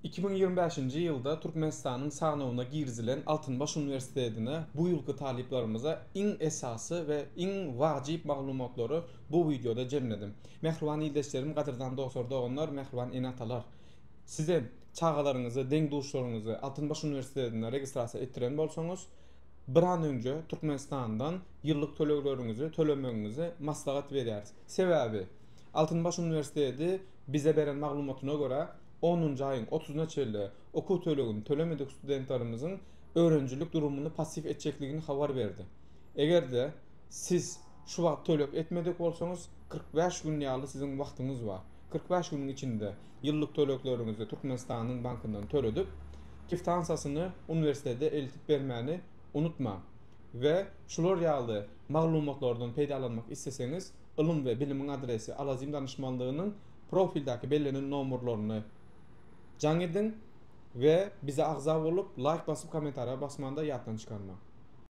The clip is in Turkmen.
2025-nji ýylda Türkmenistanyň sanawyna girizilen Altynbaş uniwersitetine bu ýylky talyplarymyza iň esasy we iň wajyp maglumatlary bu wideoda jemledim. Mähriban ildeşlerim, gadyrdan dostlar, doganlar, mähriban ene-atalar! Sizem çagalaryňyzy, deň-duşlaryňyzy Altynbaş uniwersitetine registrasiýa etdiren bolsaňyz, bir an öňje Türkmenistandan ýyllyk tölegleriňizi tölemegiňizi maslahat berýäris. Sebäbi, Altynbaş uniwersiteti bize beren maglumatyna görä, onunjy aýyň otuzyna çenli okuw tölegini tölemedik studentlerimiziň öwrenijilik durumyny passiw etjekligini habar berdi. Eger-de siz şu wagt töleg etmedik bolsaňyz, 45 gün ýaly siziň wagtyňyz bar. 45 günüň içinde ýyllyk tölegleriňizi Türkmenistanyň bankyndan töledip, kwitansiýasyny uniwersitete eltip bermäni unutmaň we şular ýaly maglumatlardan peýdalanmak isleseňiz, Ylym we bilimiň adresi Alazim danyşmanlygynyň profildäki bellenen nomerlaryny jaň ediň we bize agza bolup laýk basyp kommentariýa basmany-da ýatdan çykarmaň.